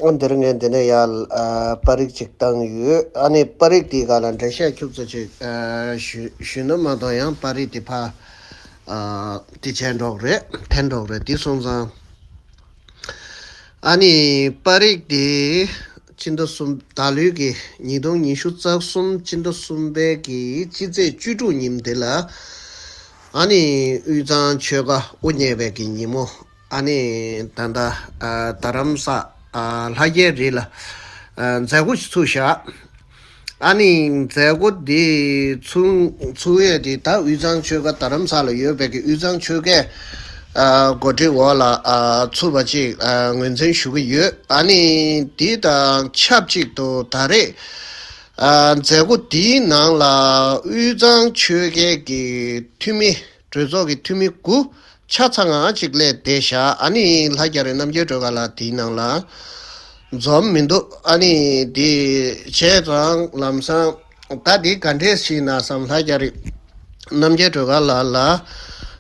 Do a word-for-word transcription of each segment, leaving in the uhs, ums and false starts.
ཨ་འདིར་ངས་འདི་ནས་ཡར་ཨ་པར་རིས་ཅིག་བཏང་ཡོད། ཨ་ནི་པར་རིས་དེའི་སྒང་ལ་འགྲེལ་བཤད་ཁྱུག་ཙམ་ཅིག་ཨ་ཞུ་ཞུས་ན་མ་གཏོགས་ཡང་པར་རིས་དེ་ཕར་ཨ་དེ་བྱས་འགྲོ་གི་རེད། འཐེན་འགྲོ་གི་རེད། དེ་སོང་ཙང་ཨ་ནི་པར་རིས་དེ་སྤྱི་ཟླ་གསུམ་ད་ལོའི་གི་ཉིས་སྟོང་ཉི་ཤུ་རྩ་གསུམ་སྤྱི་ཟླ་གསུམ་པའི་གི་སྤྱི་ཚེས་བཅུ་དྲུག་ཉིན་དེ་ལ་ཨ་ནི་དབུས་གཙང་ཆོལ་ཁ་དབུ་བརྙེས་པའི་གི་ཉིན་མོ། ཨ་ནི་ད་ལྟ་ཨ་རྡ་རམ་ས་ཨ་ལྷ་རྒྱལ་རི་ལ་ཨ་མཛད་སྒོ་ཞིག་ཚུགས་བཞག་ཨ་ནི་མཛད་སྒོ་འདི་ཚུགས་ཚུགས་ཡས་དེ་ད་དབུས་གཙང་ཆོལ་ཁ་རྡ་རམ་ས་ལ་ཡོད་པའི་གི་དབུས་གཙང་ཆོལ་ཁའི་ཨ་འགོ་ཁྲིད་འོག་ལ་ཨ་ཚུགས་པ་ཅིག་ཨ་ངོས་འཛིན་ཞུ་གི་ཡོད། ཨ་ནི་འདི་དང་ཆབས་ཅིག་ཏུ་ད་རེས་ཨ་མཛད་སྒོ་འདིའི་ནང་ལ་དབུས་གཙང་ཆོལ་ཁའི་གི་འཐུས་མི་གྲོས་ཚོགས་ཀྱི་འཐུས་མི་དགུ་ཆ་ཚང་ང་གཅིག་སླེབས་བསྡད་བཞག་ཨ་ནི་ལྷ་རྒྱ་རི་རྣམ་རྒྱལ་སྒྲོལ་དཀར་ལགས་དེའི་ནང་ལ་འཛོམས་མི་འདུག་ཨ་ནི་དེ་བྱས་ཙང་ལམ་སང་ད་དེ་ག་འདྲས་ཤིག་ན་བསམ། ལྷ་རྒྱ་རི་རྣམ་རྒྱལ་སྒྲོལ་དཀར་ལགས་ལ་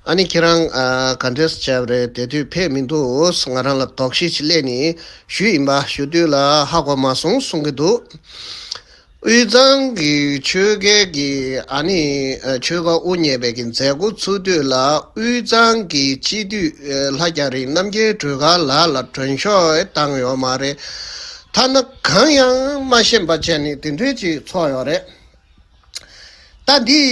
ཨ་ནི་ཁྱེད་རང་ཨ་ག་འདྲས་བྱས་པ་རེད། དེ་དུས་ཕེབས་མི་འདུག་ང་རང་ལ་དོགས་གཞི་ཅིག་སླེབས་ནས་ཞུས་ཡིན་པ། ཞུ་དུས་ལ་ཧ་གོ་མ་སོང་གསུང་གི་འདུག་དབུས་གཙང་གི་ཆོལ་ཁའི་གི་ཨ་ནི་ཆོལ་ཁ་དབུ་བརྙེས་པའི་གི་མཛད་སྒོ་ཚུགས་དུས་ལ་དབུས་གཙང་གི་སྤྱི་འཐུས་ལྷ་རྒྱ་རི་རྣམ་རྒྱལ་སྒྲོལ་དཀར་ལགས་ལ་མགྲོན་ཤོག་བཏང་ཡོད་མ་རེད། ཐ་ན་གང་ཡང་མ་ཤེས་པ་བྱས་ནས་དེ་འདྲས་ཅིག་ཚོགས་ཡོད་རེད། ད་འདི་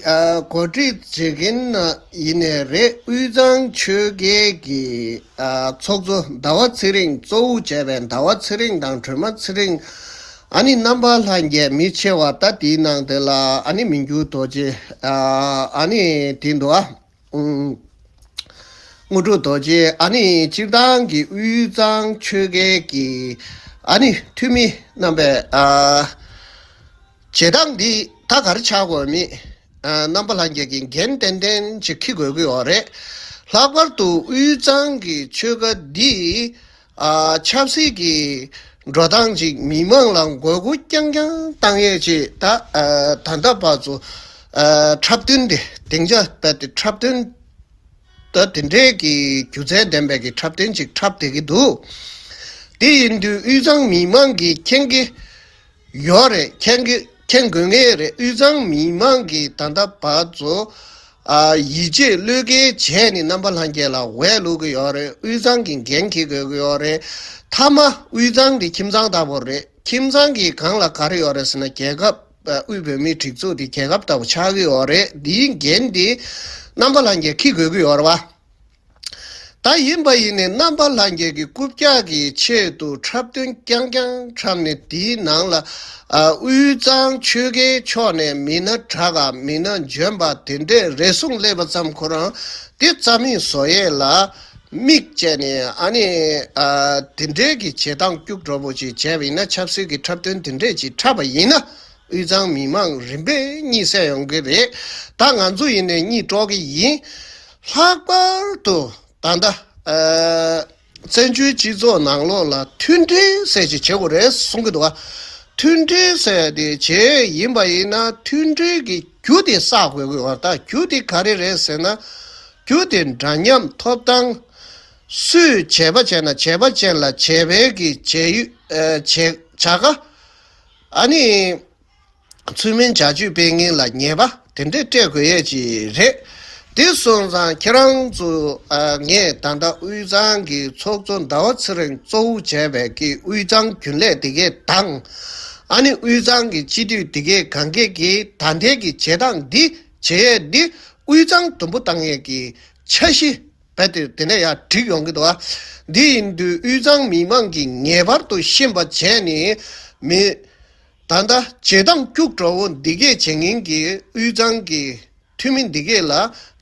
ཨ་གོ་སྒྲིག་བྱེད་མཁན་ཡིན་ནའི་རེད། དབུས་གཙང་ཆོལ་ཁའི་གི་ཨ་ཚོགས་གཙོ་ཟླ་བ་ཚེ་རིང་གཙོ་བོ་བྱས་པའི་ཟླ་བ་ཚེ་རིང་དང་སྒྲོལ་མ་ཚེ་རིང་། ཨ་ནི་རྣམ་པ་ལྷན་རྒྱས་མི་ཆེ་བ་ད་དེའི་ནང་དེ་ལ་ཨ་ནི་མི་འགྱུར་རྡོ་རྗེ། ཨ་ནི་དེ་འདུག་ཨ། དངོས་གྲུབ་རྡོ་རྗེ། ཨ་ནི་སྤྱིར་བཏང་གི་དབུས་གཙང་ཆོལ་ཁའི་གི་ཨ་ནི་འཐུས་མི་རྣམ་པས་ཨ་བྱེད་སྟངས་འདི་ད་ག་རེ་ཆགས་དགོས་མིན། ཨ་རྣམ་པ་ལྷན་རྒྱས་ཀྱིས་འགན་ཏན་ཏན་ཅིག་འཁྱེར་དགོས་ཀྱི་ཡོད་རེད། ལྷག་པར་དུ་དབུས་གཙང་གི་ཆོལ་ཁ་འདི་ཨ་ཆབ་སྲིད་ཀྱི་འགྲོ་སྟངས་ཅིག་མི་མང་ལ་མགོ་སྐོར་རྐྱང་རྐྱང་བཏང་ཡས་ཅིག་ད་ཨ་ད་ལྟ་བར་དུ་ཨ་འཁྲབ་སྟོན་དེ་སྡིངས་ཆ་རྦད་དེ་འཁྲབ་སྟོན་ད་དེ་འདྲའི་གི་སྒྱུ་རྩལ་ལྡན་པའི་གི་འཁྲབ་སྟོན་ཅིག་འཁྲབ་བསྡད་ཀྱི་འདུག་དེ་ཡིན་དུས་དབུས་གཙང་མི་མང་གིས་མཁྱེན་གྱི་ཡོད་རེད། མཁྱེན་གྱི་མཁྱེན་དགོས་ངེས་རེད། དབུས་གཙང་མི་མང་གིས་ད་ལྟ་བར་དུ་ཨ་ཡིད་ཆེས་བློས་འགེལ་བྱས་ནས་རྣམ་པ་ལྷན་རྒྱས་ལ་འོས་བླུག་གི་ཡོད་རེད། དབུས་གཙང་གི་འགན་འཁྱེར་དགོས་ཀྱི་ཡོད་རེད། མཐའ་མ་དབུས་གཙང་དེ་ཁྱིམ་ཚང་ལྟ་བུ་རེད། ཁྱིམ་ཚང་གི་སྒང་ལ་ག་རེ་ཡོད་རེད་ཟེར་ན་རྒྱལ་ཁབ། དབུས་བོད་མིའི་སྒྲིག་འཛུགས་འདི་རྒྱལ་ཁབ་ལྟ་བུ་ཆགས་ཀྱི་ཡོད་རེད། འདིའི་འགན་འདི་རྣམ་པ་ལྷན་རྒྱས་འཁྱེར་དགོས་ཀྱི་ཡོད་རེད་བ། ད་ཡིན་པ་ཡིན་ནའི་རྣམ་པ་ལྷན་རྒྱས་ཀྱི་རྐུབ་བཀྱག་གི་ཆེད་དུ་འཁྲབ་སྟོན་རྐྱང་རྐྱང་འཁྲབ་ནས་དེའི་ནང་ལ་ཨ་དབུས་གཙང་ཆོལ་ཁའི་ཕྱོགས་ནས་མི་སྣ་དྲག་ག་མི་སྣ་འཇོན་པ་དེ་འདྲས་རེ་ཟུང་སླེབས་པ་ཙམ་ཁོ་རང་དེ་རྩ་མེད་བཟོ་ཡས་ལ་དམིགས་བཅས་ནས་ཨ་ནི་ཨ་དེ་འདྲས་ཀྱི་བྱེད་སྟངས་སྐྱུག་བྲོ་པོ་ཅིག་བྱས་པ་ཡིན་ན། ཆབ་སྲིད་ཀྱི་འཁྲབ་སྟོན་དེ་འདྲས་ཅིག་འཁྲབ་པ་ཡིན་ན། དབུས་གཙང་མི་མང་རིམ་པས་གཉིད་སད་ཡོང་གི་རེད། ད་ང་ཚོ་ཡིན་ནའི་གཉིད་དཀྲོག་གི་ཡིན། ལྷག་པར་དུ་ད་ལྟ་ཨ་བཙན་བྱོལ་སྤྱི་ཚོགས་ནང་ལོགས་ལ་མཐུན་སྒྲིལ་ཟེར་ཅིག་བྱེད་དགོས་རེད་གསུང་གི་འདུག་བ། མཐུན་སྒྲིལ་ཟེར་དེ་བྱས་ཡིན་པ་ཡིན་ན་མཐུན་སྒྲིལ་གྱི་རྒྱུ་དེ་བསགས་དགོས་ཀྱི་ཡོད་རེད། ད་རྒྱུ་དེ་ག་རེ་རེད་ཟེར་ན། རྒྱུ་དེ་འདྲ་མཉམ་ཐོབ་ཐང་། སུས་བྱས་པ་བྱས་ན་བྱས་པ་ཅན་ལ་བྱས་པའི་གི་བྱས་ཡུལ་ཨ་བྱས་བྱ་དགའ། ཨ་ནི། ཚུལ་མིན་བྱ་སྤྱོད་སྤེལ་མཁན་ལ་ཉེས་པ་དེ་འདྲས་སྤྲད་དགོས་ཡས་ཅིག་རེད། དེ་སོང་ཙང་ཁྱེད་རང་ཚོ་ཨ་ངས་ད་ལྟ་དབུས་གཙང་གི་ཚོགས་གཙོ་ཟླ་བ་ཚེ་རིང་གཙོ་བོ་བྱས་པའི་གི་དབུས་གཙང་རྒྱུན་ལས་དེ་གས་དང་། ཨ་ནི་དབུས་གཙང་གི་སྤྱི་འཐུས་དེ་གས་གང་གས་ཀྱིས་ད་ལྟའི་གི་བྱེད་སྟངས་འདི་བྱེད་ཡས་འདི་དབུས་གཙང་དུམ་བུ་བཏང་ཡས་ཀྱི་འཆར་གཞི་རྦད་དེ་དེ་ནས་ཡར་འགྲིག་ཡོང་གི་འདུག་བ། འདི་ཡིན་དུས་དབུས་གཙང་མི་མང་གིས་ངེས་པར་དུ་ཤེས་པ་བྱས་ནས་མི། ད་ལྟ་བྱེད་སྟངས་སྐྱུག་བྲོ་བོ་འདི་གས་བྱེད་མཁན་གྱི་དབུས་གཙང་གི་འཐུས་མི་འདི་གས་ལ་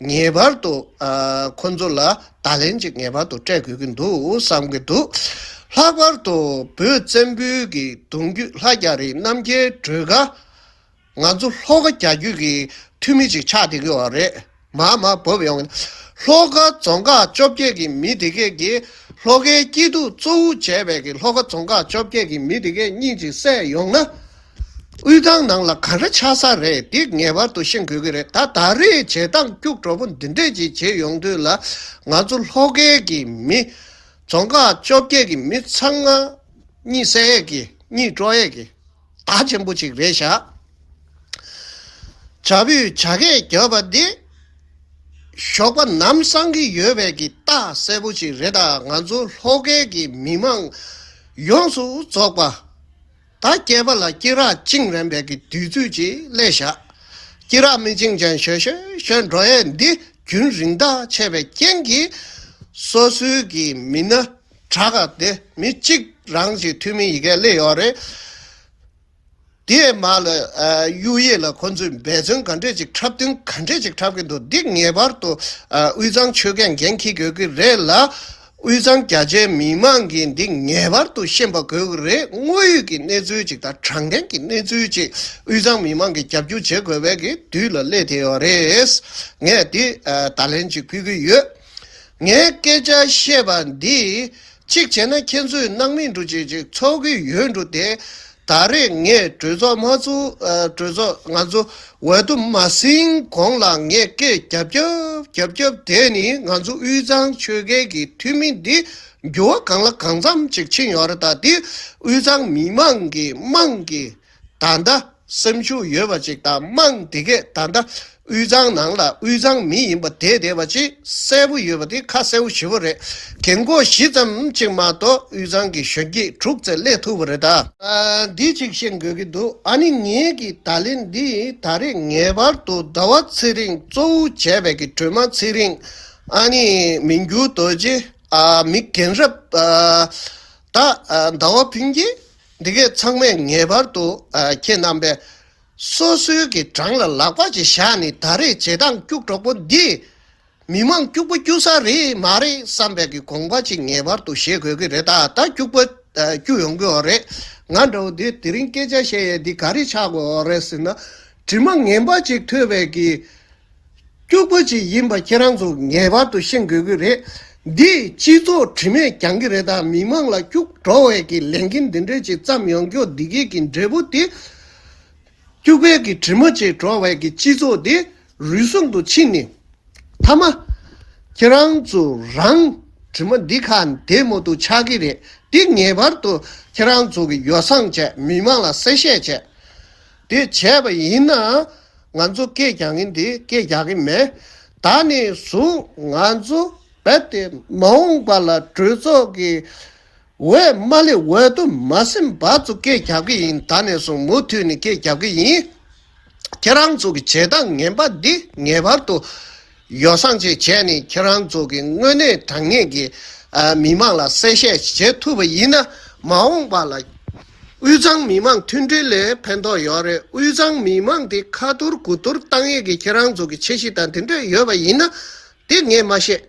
ངེས་པར་དུ་ཨ་ཁོ་ཚོ་ལ་བརྡ་ལན་ཅིག་ངེས་པར་དུ་སྤྲད་དགོས་ཀྱི་འདུག་བསམ་གྱི་འདུག་ལྷག་པར་དུ་བོད་བཙན་པོའི་གི་གདུང་རྒྱུད་ལྷ་རྒྱ་རི་རྣམ་རྒྱལ་སྒྲོལ་དཀར། ང་ཚོ་ལྷོ་ཁ་རྒྱ་རྒྱུད་ཀྱི་འཐུས་མི་ཅིག་ཆགས་བསྡད་ཀྱི་ཡོད་རེད། མར་མར་བབས་ཡོང་གི། ལྷོ་ཁ་རྫོང་ཁག་བཅོ་བརྒྱད་ཀྱི་མི་དེ་གས་ཀྱིས་ལྷོ་ཁའི་སྐྱིད་སྡུག་གཙོ་བོ་བྱས་པའི་གི་ལྷོ་ཁ་རྫོང་ཁག་བཅོ་བརྒྱད་ཀྱི་མི་དེ་གས་གཉིད་ཅིག་སད་ཡོང་ན། དབུས་གཙང་ནང་ལ་ག་འདྲ་ཆགས་ས་རེད་འདི་ངེས་པར་དུ་ཤེས་དགོས་ཀྱི་རེད། ད་ད་རེས་བྱེད་སྟངས་སྐྱུག་བྲོ་པོ་འདི་འདྲས་ཅིག་བྱེད་ཡོང་དུས་ལ་ང་ཚོ་ལྷོ་ཁའི་གི་མི་རྫོང་ཁག་བཅོ་བརྒྱད་ཀྱི་མི་ཚང་མ། གཉིད་སད་ཡས་ཀྱི་གཉིད་དཀྲོག་ཡས་ཀྱི་བརྡ་ཆེན་པོ་ཅིག་རེད་ཤག་བྱ་སྤུས་བྱ་སྐད་བརྒྱབ་པ་འདི་ཞོགས་པ་ནམ་སངས་ཀྱི་ཡོད་པའི་གི་རྟགས་གསལ་པོ་ཅིག་རེད། ད་ང་ཚོ་ལྷོ་ཁའི་གི་མི་མང་ཡོངས་སུ་རྫོགས་པ་ད་སྐྱེས་པ་ལ་སྐེ་རགས་བཅིངས་རན་པའི་གི་དུས་ཚོད་ཅིག་སླེབས་ཤག་སྐེ་རགས་མི་བཅིངས་ཀྱང་ཞོད་ཞོད་ཞོད་འགྲོ་ཡས་འདི་རྒྱུན་རིང་ཐག་ཆད་པའི་རྐྱེན་གྱིས་སོ་སོའི་གི་མི་སྣ་དྲག་ག་དེ་མི་གཅིག་རང་གི་འཐུས་མི་ཡི་གེ་སླེབས་ཡོད་རེད། དེའི་མ་ལ་ཨ་གཡུག་ཡས་ལ་ཁོ་ཚོས་འབད་བརྩོན་ག་འདྲས་ཅིག་འཁྲབ་སྟོན་ག་འདྲས་ཅིག་འཁྲབ་ཀྱི་འདུག་འདི་ངེས་པར་དུ་ཨ་དབུས་གཙང་ཆོལ་ཁས་འགན་འཁྱེར་དགོས་ཀྱི་རེད་ལ། དབུས་གཙང་རྒྱ་ཆེའི་མི་མང་གིས་འདི་ངེས་པར་དུ་ཤེས་པ་དགོས་ཀྱི་རེད། དངོས་ཡོད་ཀྱི་གནས་ཚུལ་ཅིག་དང་དྲང་བདེན་གྱི་གནས་ཚུལ་ཅིག་དབུས་གཙང་མི་མང་གིས་རྒྱབ་སྐྱོར་བྱེད་དགོས་པའི་གི་དུས་ལ་སླེབས་བསྡད་ཡོད་རེད། ངས་འདི་ཨ་བརྡ་ལན་ཅིག་ཕུལ་གྱི་ཡོད། ངས་སྐད་ཆ་བཤད་པ་འདི་གཅིག་བྱས་ན་ཁྱེད་ཚོས་སྣང་མེད་འགྲོ་ཅིག་ཅིག་ཚོར་གྱི་ཡོད་འགྲོ་དེ། ད་རེས་ངས་གྲོས་ཚོགས་མ་ཚུགས་ཨ་གྲོས་ཚོགས་ང་ཚོ་འོས་བསྡུ་མ་ཟིན་གོང་ལ་ངས་སྐད་རྒྱབ་རྒྱབ་རྒྱབ་རྒྱབ་བསྡད་ནས་ང་ཚོ་དབུས་གཙང་ཆོལ་ཁའི་གི་འཐུས་མི་འདི་འགྱུར་བ་གང་ལ་གང་འཚམ་ཅིག་ཕྱིན་ཡོད་རེད། ད་འདི་དབུས་གཙང་མི་མང་གི་དམངས་ཀྱི་ད་ལྟ་སེམས་ཤུགས་ཡོད་པ་ཅིག་དང་དམངས་དེ་གས་ད་ལྟ་དབུས་གཙང་ནང་ལ་དབུས་གཙང་མི་ཡིན་པ་བསྡད་བསྡད་པ་ཅིག་གསལ་པོ་ཡོད་པ་དེ་ཁ་གསལ་པོ་ཞེ་པོ་རེད། རྒན་གོག་བཞི་ཙམ་ཅིག་མ་གཏོགས་དབུས་གཙང་གི་གཞོན་སྐྱེས་དྲུག་ཙམ་སླེབས་ཐུབ་པ་རེད། ད་ཨ་འདི་ཅིག་ཤེས་དགོས་ཀྱི་འདུག་ཨ་ནི་ངེད་ཀྱི་བརྡ་ལན་འདི་ད་རེས་ངེས་པར་དུ་ཟླ་བ་ཚེ་རིང་གཙོ་བོ་བྱས་པའི་གི་སྒྲོལ་མ་ཚེ་རིང་ཨ་ནི་མི་འགྱུར་རྡོ་རྗེ་ཨ་མི་རྒན་རབས་ཨ་ད་ཨ་ཟླ་བ་ཕུན་སྐྱིད་འདི་གས་ཚང་མས་ངེས་པར་དུ་ཨ་ཁྱེད་རྣམ་པས་སོ་སོའི་གི་བྲང་ལ་ལག་པ་ཅིག་བཞག་ནས་ད་རེས་བྱེད་སྟངས་སྐྱུག་བྲོ་པོ་འདི་མི་མང་སྐྱུག་པ་སྐྱུག་ས་རེད་མ་རེད་བསམ་པའི་གི་དགོངས་པ་ཅིག་ངེས་པར་དུ་བཞེས་དགོས་ཀྱི་རེད། ད་ད་སྐྱུག་པ་ཨ་སྐྱུག་ཡོང་གི་ཡོད་རེད། ང་འདྲ་བོ་འདི་དེ་རིང་སྐད་ཆ་བཤད་ཡས་འདི་ག་རེ་ཆགས་དགོས་ཡོད་རེད་ཟེར་ན། དྲི་མ་ངན་པ་ཅིག་ཐོས་པའི་གི་སྐྱུག་པ་ཅིག་ཡིན་པ་ཁྱེད་རང་ཚོ་ངེས་པར་དུ་ཤེས་དགོས་ཀྱི་རེད། འདི་སྤྱི་ཚོགས་དྲི་མས་ཀྱང་གི་རེད། ད་མི་མང་ལ་སྐྱུག་བྲོ་བའི་གི་ལས་འགན་འདི་འདྲས་ཅིག་བརྩམས་ཡོང་རྒྱུ་འདི་གའི་གི་འབྲས་བུ་དེ་སྐྱུག་པའི་གི་དྲི་མ་ཅིག་བྲོ་བའི་གི་སྤྱི་ཚོགས་དེ་རུལ་སུངས་དུ་ཕྱིན་ནས་མཐའ་མ་ཁྱེད་རང་ཚོ་རང་དྲི་མ་འདི་ཁ་བདེ་མོ་དུ་ཆགས་ཀྱི་རེད། འདི་ངེས་པར་དུ་ཁྱེད་རང་ཚོ་གི་ཡོ་བསྲང་བྱས་མི་མང་ལ་གསལ་བཤད་བྱས། དེ་བྱས་པ་ཡིན་ན་ང་ཚོ་སྐད་རྒྱག་གིན་དེ་སྐད་རྒྱག་གི་མེད། ད་ནས་བཟུང་ང་ཚོ་རྦད་དེ་མ་འོངས་པ་ལ་གྲོས་ཚོགས་ཀྱི་འོས་མ་སླེབས་འོས་བསྡུ་མ་ཟིན་བར་དུ་སྐད་རྒྱག་གི་ཡིན། ད་ནས་བཟུང་མུ་མཐུད་ནས་སྐད་རྒྱག་གི་ཡིན། ཁྱེད་རང་ཚོ་གི་བྱེད་སྟངས་ངན་པ་འདི་ངེས་པར་དུ་ཡོ་བསྲང་ཅིག་བྱས་ནས་ཁྱེད་རང་ཚོ་གི་དངོས་གནས་དྲང་གནས་ཀྱི་ཨ་མི་མང་ལ་གསལ་བཤད་བྱེད་ཐུབ་པ་ཡིན་ན་མ་འོངས་པ་ལ་དབུས་གཙང་མི་མང་མཐུན་སྒྲིལ་ལ་ཕན་ཐོགས་ཡོད་རེད། དབུས་གཙང་མི་མང་དེ་ཁ་ཐོར་དགུ་ཐོར་བཏང་ཡས་ཀྱི་ཁྱེད་རང་ཚོ་གི་འཆར་གཞི་དང་དེ་འདྲ་ཡོད་པ་ཡིན་ན་དེ་ངས་མ་ཤེས།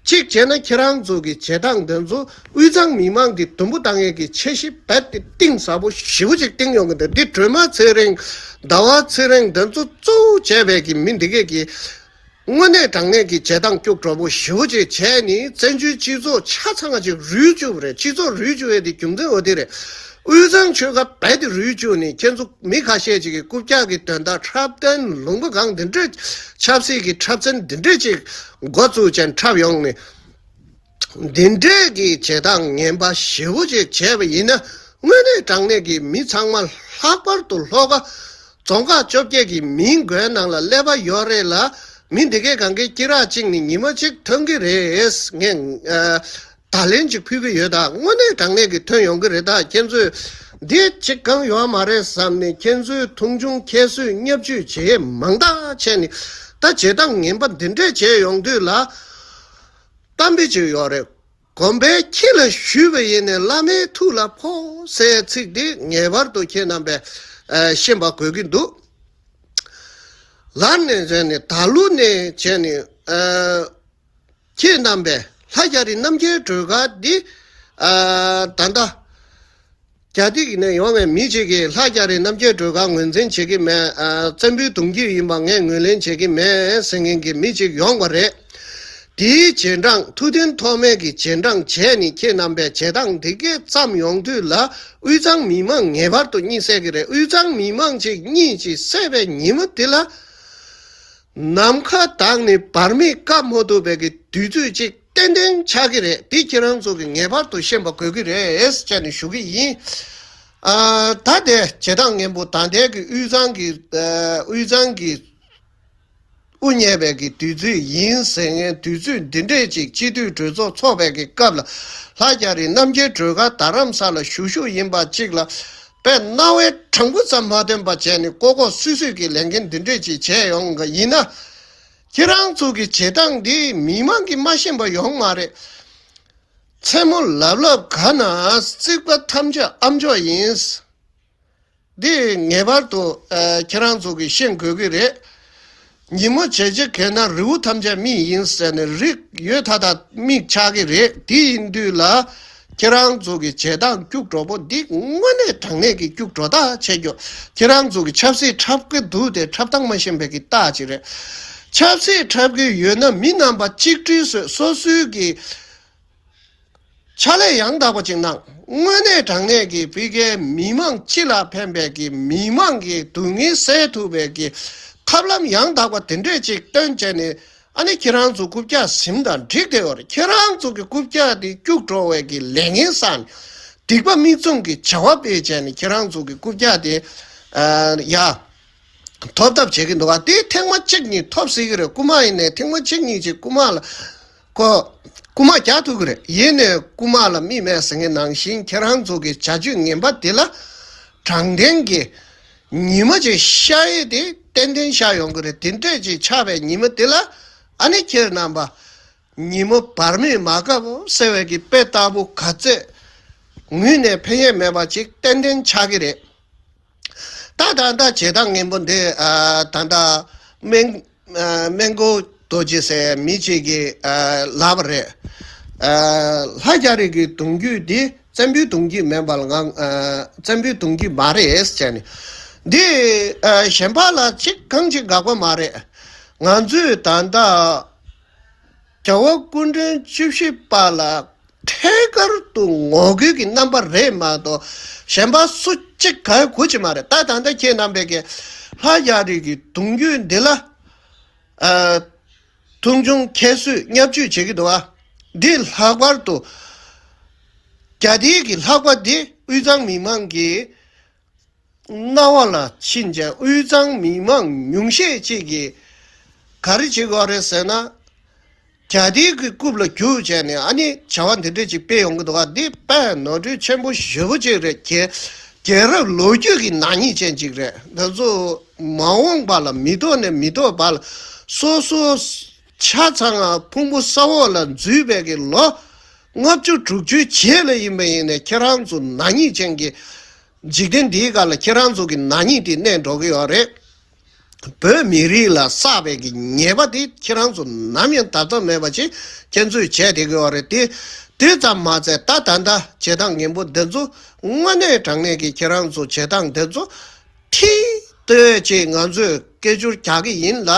གཅིག་བྱས་ན་ཁྱེད་རང་ཚོ་གི་བྱེད་སྟངས་དེ་ཚོ་དབུས་གཙང་མི་མང་གི་དུམ་བུ་བཏང་ཡས་ཀྱི་འཆར་གཞི་རྦད་དེ་གཏིང་ཟབ་པོ་ཞེ་པོ་ཅིག་བཏིང་ཡོང་གི་འདུག་འདི་སྒྲོལ་མ་ཚེ་རིང་ཟླ་བ་ཚེ་རིང་དེ་ཚོ་གཙོ་བོ་བྱས་པའི་གི་མི་འདི་གས་ཀྱི་དངོས་གནས་དྲང་གནས་ཀྱི་བྱེད་སྟངས་སྐྱུག་བྲོ་པོ་ཞེ་པོ་ཅིག་བྱས་ནས་བཙན་བྱོལ་སྤྱི་ཚོགས་ཆ་ཚང་ཅིག་རུལ་བཅུག་པ་རེད། སྤྱི་ཚོགས་རུལ་བཅུག་ཡས་དེ་རྒྱུ་མཚན་འོ་དེ་རེད། དབུས་གཙང་ཆོལ་ཁ་རྦད་དེ་རུལ་བཅུག་ནས་ཁྱེད་ཚོ་མི་ཁ་ཤས་ཅིག་གི་རྐུབ་བཀྱག་གི་དོན་དག་འཁྲབ་སྟོན་ལུང་པ་གང་འདི་འདྲས་ཆབ་སྲིད་ཀྱི་འཁྲབ་ཚན་འདི་འདྲས་ཅིག་འགོ་བཙུགས་ཅན་འཁྲབ་ཡོང་ནས། འདི་འདྲས་ཀྱི་བྱེད་སྟངས་ངན་པ་ཞེ་པོ་ཅིག་བྱས་པ་ཡིན་ན་དངོས་གནས་དྲང་གནས་ཀྱི་མི་ཚང་མ་ལྷག་པར་དུ་ལྷོ་ཁ་རྫོང་ཁག་བཅོ་བརྒྱད་ཀྱི་མིའི་མགོའི་ནང་ལ་ཀླད་པ་ཡོད་རེད་ལ། མི་འདི་གས་གང་གའི་སྐེ་རགས་བཅིངས་ནས་ཉི་མ་གཅིག་ཐོན་གྱི་རེད། ངས་ཨ་བརྡ་ལན་ཅིག་ཕུལ་གྱི་ཡོད། ད་དངོས་གནས་དྲང་གནས་ཀྱི་ཐོན་ཡོང་གི་རེད། ད་ཁྱེད་ཚོས་འདི་གཅིག་གང་ཡོད་མ་རེད་བསམ་ནས་ཁྱེད་ཚོའི་མཐོང་ཆུང་ཁྱད་གསོད་བརྙས་བཅོས་བྱེད་མང་དག་བྱས་ནས་ད་བྱེད་སྟངས་ངན་པ་འདི་འདྲས་བྱས་ཡོང་དུས་ལ། གཏམ་དཔེ་ཅིག་ཡོད་རེད། དགོན་པའི་ཁྱི་ལ་ཞུས་པ་ཡིན་ནའི་བླ་མའི་ཐུགས་ལ་ཕོག་ཟེར་ཚིག་འདི་ངེས་པར་དུ་ཁྱེད་རྣམ་པས་ཨ་ཤེས་པ་དགོས་ཀྱི་འདུག་ལར་ནས་བྱས་ནས་ད་ལོ་ནས་བྱས་ནས་ཨ་ཁྱེད་རྣམ་པས་ལྷ་རྒྱ་རི་རྣམ་རྒྱལ་སྒྲོལ་དཀར་འདི་ཨ་ད་ལྟ་རྒྱ་སྡེ་གི་ནས་ཡོང་བའི་མི་གཅིག་གིས་ལྷ་རྒྱ་རི་རྣམ་རྒྱལ་སྒྲོལ་དཀར་ངོས་འཛིན་བྱེད་ཀྱི་མེད། ཨ་བཙན་པོའི་གདུང་རྒྱུད་ཡིན་པ་ངས་ངོས་ལེན་བྱེད་ཀྱི་མེད་ཟེར་མཁན་གྱི་མི་གཅིག་ཡོང་བ་རེད། དེའི་རྗེས་འབྲང་ཐུབ་བསྟན་ཐོགས་མེད་ཀྱི་རྗེས་འབྲང་བྱས་ནས་ཁྱེད་རྣམ་པས་བྱེད་སྟངས་འདི་གས་བརྩམས་ཡོང་དུས་ལ་དབུས་གཙང་མི་མང་ངེས་པར་དུ་གཉིད་སད་ཀྱི་རེད། དབུས་གཙང་མི་མང་གཅིག་གཉིད་ཅིག་སད་པའི་ཉིན་མོ་དེ་ལ་ནམ་མཁའ་དྭངས་ནས་བར་མེད་བཀའ་མོ་ཐུབ་པའི་གི་དུས་ཚོད་ཅིག་ཏན་ཏན་ཆགས་ཀྱི་རེད། འདི་ཁྱེད་རང་ཚོ་གིས་ངེས་པར་དུ་ཤེས་པ་དགོས་ཀྱི་རེད་ཟེར་ནས་ཞུ་གི་ཡིན། ཨ། ད་དེ་བྱེད་སྟངས་ངན་པོ་ད་ལྟའི་གི་དབུས་གཙང་གི་ཨ། དབུས་གཙང་གི་དབུ་བརྙེས་པའི་གི་དུས་ཚོད་ཡིན་ཟེར་མཁན་དུས་ཚོད་འདི་འདྲས་ཅིག་སྤྱི་འཐུས་གྲོས་ཚོགས་ཚོགས་པའི་གི་སྐབས་ལ་ལྷ་རྒྱ་རི་རྣམ་རྒྱལ་སྒྲོལ་དཀར་རྡ་རམ་ས་ལ་བཞུགས་བཞུགས་ཡིན་པ་ཅིག་ལ་དཔེ་རྣ་བའི་གྲངས་འབོར་ཙམ་མ་ཐོན་པ་བྱས་ནས་ལྐོག་ལྐོག་སུད་སུད་ཀྱི་ལས་འགན་འདི་འདྲས་ཅིག་བྱས་ཡོང་གི་ཡིན་ན། ཁྱེད་རང་ཚོ་གི་བྱེད་སྟངས་འདི་མི་མང་གིས་མ་ཤེས་པ་ཡོང་མ་རེད། མཚན་མོ་ལབ་ལབ་ག་ན་རྩིག་པ་ཐམས་ཅད་ཨ་མཆོག་ཡིན། འདི་ངེས་པར་དུ་ཨ། ཁྱེད་རང་ཚོ་གིས་ཤེས་དགོས་ཀྱི་རེད། ཉིན་མོ་བྱས་རྗེས་གས་ན་རི་བོ་ཐམས་ཅད་མིག་ཡིན་ཟེར་ནས་རིགས་ཡོད་ད་ད་མིག་ཆགས་ཀྱི་རེད། དེ་ཡིན་དུས་ལ་ཁྱེད་རང་ཚོ་གི་བྱེད་སྟངས་སྐྱུག་བྲོ་པོ་འདི་དངོས་གནས་དྲང་གནས་ཀྱི་སྐྱུག་བྲོ་ད་བྱེད་རྒྱུ། ཁྱེད་རང་ཚོ་གི་ཆབ་སྲིད་འཁྲབ་ཀྱི་འདུག་དེ་འཁྲབ་སྟངས་མ་ཤེས་པའི་གི་རྟགས་ཅིག་རེད། ཆབ་སྲིད་འཁྲབ་ཀྱི་ཡོད་ན་མི་རྣམ་པ་གཅིག་སྒྲིལ་བཟོས། སོ་སོའི་གི་ཕྱག་ལས་ཡང་དག་པ་ཅིག་གནང་། དངོས་གནས་དྲང་གནས་ཀྱི་ཕ་གིའི་མི་མང་སྤྱི་ལ་ཕན་པའི་གི་མི་མང་གི་སྡུག་བསྔལ་སེལ་ཐུབ་པའི་གི་ཐབས་ལམ་ཡང་དག་པ་དེ་འདྲས་ཅིག་སྟོན་བྱས་ནས། ཨ་ནི་ཁྱེད་རང་ཚོ་རྐུབ་བཀྱག་ཟིན་དང་འགྲིག་བསྡད་ཡོད་རེད། ཁྱེད་རང་ཚོ་གི་རྐུབ་བཀྱག་དེ་སྐྱུག་བྲོ་བའི་གི་ལས་ངན་བསགས་ནས་སྡིག་པ་མིག་བཙུམ་གི་བྱ་བ་སྤེལ་བྱས་ནས་ཁྱེད་རང་ཚོ་གི་རྐུབ་བཀྱག་དེ་ཨ། ཡ། ཐོབ་ཐབས་བྱེད་ཀྱི་འདུག་ག་དེ་ཐེངས་མ་གཅིག་གཉིས་ཐོབ་སྲིད་ཀྱི་རེད། རྐུ་མ་ཡིན་ནའི་ཐེངས་མ་གཅིག་གཉིས་ཅིག་རྐུ་མ་ལ་ཁོ། རྐུ་མ་རྒྱག་ཐུབ་ཀྱི་རེད། ཡིན་ནའི་རྐུ་མ་ལ་མིག་མེད་ཟེར་མཁན་ནང་བཞིན་ཁྱེད་རང་ཚོ་གི་བྱ་སྤྱོད་ངན་པ་དེ་ལ་དྲང་བདེན་གྱི་ཉི་མ་ཅིག་ཤར་ཡས་དེ་ཏན་ཏན་ཤར་ཡོང་གི་རེད། དེ་འདྲས་ཅིག་ཆགས་པའི་ཉི་མ་དེ་ལ་ཨ་ནི་ཁྱེད་རྣམ་པ་ཉིན་མོ་བར་མེད་མ་བཀབ་ཟེར་བའི་གི་དཔེ་ལྟ་བུ་ག་ཚད་ངུས་ནས་ཕན་ཡས་མེད་པ་ཅིག་ཏན་ཏན་ཆགས་ཀྱི་རེད། ད་ད་ལྟ་བྱེད་སྟངས་ངན་པོ་འདི་ཨ། ད་ལྟ་སྨན་ཨ། སྨན་གོ་རྡོ་རྗེ་ཟེར་མི་གཅིག་གིས་ཨ། ལབ་པ་རེད། ཨ། ལྷ་རྒྱ་རི་གི་གདུང་རྒྱུད་འདི་བཙན་པོའི་གདུང་རྒྱུད་མིན་པ་ལ་ང་ཨ། བཙན་པོའི་གདུང་རྒྱུད་མ་རེད་ཟེར་ནས། འདི་ཨ། གཞན་པ་ལ་གཅིག་གང་གཅིག་དགག་པ་མ་རེད། ང་ཚོས་ད་ལྟ་རྒྱལ་བ་སྐུ་ཕྲེང་བཅུ་བཞི་པ་ལ་ཐད་ཀར་དུ་ངོ་རྒོལ་གྱི་རྣམ་པ་རེད་མ་གཏོགས། གཞན་པ་སུ་གཅིག་ག་གུ་ཅི་མ་རེད། ད་ད་ལྟ་ཁྱེད་རྣམ་པས་ཀྱི་ལྷ་རྒྱ་རི་གི་གདུང་རྒྱུད་འདི་ལ་ཨ། མཐོང་ཆུང་ཁྱད་གསོད་བརྙས་བཅོས་བྱེད་ཀྱི་འདུག་བ། འདི་ལྷག་པར་དུ་རྒྱ་སྡེའི་གི་ལྷག་པ་འདི་དབུས་གཙང་མི་མང་གི་རྣ་བ་ལ་ཕྱིན་ཅིང་། དབུས་གཙང་མི་མང་ཉུང་ཤས་ཅིག་གིས་ག་རེ་བྱེད་དགོས་རེད་ཟེར་ན། རྒྱ་སྡེའི་གི་རྐུབ་ལ་རྒྱུག་བྱས་ནས་ཨ་ནི་བྱ་བ་འདི་འདྲ་ཅིག་སྤེལ་ཡོང་གི་འདུག་ག་འདི་དཔེ་ནོར་འཁྲུལ་ཆེན་པོ་ཞེ་པོ་ཅིག་རེད། རྒྱལ་རྒྱལ་རབས་ལོ་རྒྱུས་ཀྱི་ནག་ཉེས་ཅན་ཅིག་རེད། འདི་ཚོ་མ་འོངས་པ་ལ་མི་ཐོག་ནས་མི་ཐོག་བར་ལ་སོ་སོ་ཆ་ཚང་ང་ཕུང་པོ་ས་འོག་ལ་འཛུལ་བའི་གི་ལོ་ལྔ་བཅུ་དྲུག་ཅུའི་རྗེས་ལ་ཡིན་པ་ཡིན་ནས་ཁྱེད་རང་ཚོ་ནག་ཉེས་ཅན་གྱི་འཇིག་རྟེན་འདིའི་སྒང་ལ་ཁྱེད་རང་ཚོ་གི་ནག་ཉེས་དེ་གནས་འགྲོ་གི་ཡོད་རེད། བོད་མི་རིགས་ལ་བསགས་པའི་གི་ཉེས་པ་དེ་ཁྱེད་རང་ཚོ་ནམ་ཡང་འདག་ཐབས་མེད་པ་ཅིག་ཁྱེད་ཚོས་བྱས་བསྡད་ཀྱི་ཡོད་རེད། དེ་དེ་ཙམ་མ་ཚད་ད་ད་ལྟ་བྱེད་སྟངས་ངན་པོ་འདི་ཚོ་དངོས་གནས་དྲང་གནས་ཀྱི་ཁྱེད་རང་ཚོ་བྱེད་སྟངས་འདི་ཚོ་མཐིལ་ལྟོས་ཅིག་ང་ཚོས་སྐད་སྒྱུར་རྒྱག་གི་ཡིན་ལ་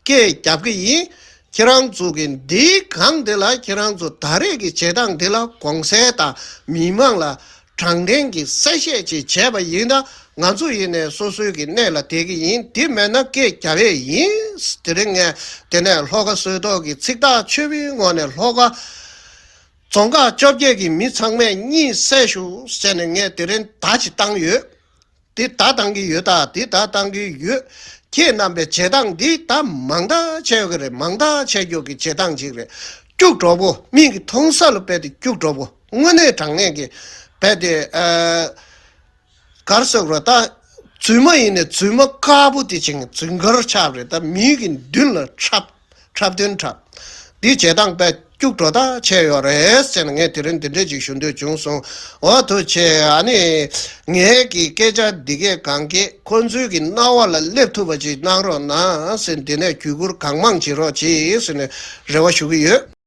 སྐད་རྒྱབ་ཀྱི་ཡིན། ཁྱེད་རང་ཚོ་གི་འདིའི་སྒང་འདི་ལ་ཁྱེད་རང་ཚོ་ད་རེས་ཀྱི་བྱེད་སྟངས་འདི་ལ་དགོངས་སེལ་དང་མི་མང་ལ་དྲང་བདེན་གྱི་གསལ་བཤད་ཅིག་བྱས་པ་ཡིན་ན་ང་ཚོ་ཡིན་ནའི་སོ་སོའི་གི་གནས་ལ་བསྡད་ཀྱི་ཡིན། དེ་མེད་ན་སྐད་རྒྱབ་ཡས་ཡིན། དེ་རིང་ངས་དེ་ནས་ལྷོ་ཁ་བསོད་སྟོབས་ཀྱི་ཚིག་ཐག་ཆོད་པོའི་ངོས་ནས་ལྷོ་ཁ་རྫོང་ཁག་བཅོ་བརྒྱད་ཀྱི་མི་ཚང་མས་གཉིད་སད་ཤོག་ཟེར་ནས་ངས་དེ་རིང་བརྡ་ཅིག་བཏང་ཡོད། དེ་ད་བཏང་གི་ཡོད། ད་དེ་ད་བཏང་གི་ཡོད། ཁྱེད་རྣམ་པའི་བྱེད་སྟངས་འདི་ད་མང་དག་བྱས་ཡོད་ཀྱི་རེད། མང་དག་བྱས་ཡོད་ཀྱི་བྱེད་སྟངས་ཅིག་རེད། སྐྱུག་བྲོ་པོ། མིག་གིས་མཐོང་ས་ལ་རྦད་དེ་སྐྱུག་བྲོ་པོ། དངོས་གནས་དྲང་གནས་ཀྱི་རྦད་དེ་ཨ། ག་རེ་ཟེར་དགོས་རེད། ད་རྫུན་མ་ཡིན་ནའི་རྫུན་མ་དཀར་པོ་དེ་བྱས་ནས་རྫུན་དཀར་ཆགས་པ་རེད། ད་མི་གི་མདུན་ལ་འཁྲབ། འཁྲབ་སྟོན་འཁྲབ། འདི་བྱེད་སྟངས་དཔེ་སྐྱུག་བྲོ་ཐག་ཆད་ཡོད་རེད་ཟེར་ནས་ངས་དེ་རིང་འདི་འདྲས་ཅིག་ཞུ་འདོད་བྱུང་སོང་། འོ་ཐུགས་རྗེ་ཆེ། ཨ་ནི་ངའི་གི་སྐད་ཆ་འདི་གས་གང་གས་ཁོ་ཚོའི་གི་རྣ་བ་ལ་སླེབས་ཐུབ་པ་ཅིག་གནང་རོགས་གནང་ཟེར། འདི་ནས་བརྒྱུད་བསྐུར་གང་མང་བྱེད་རོགས་གྱིས་ཟེར་ནས་རེ་བ་ཞུ་གི་ཡོད།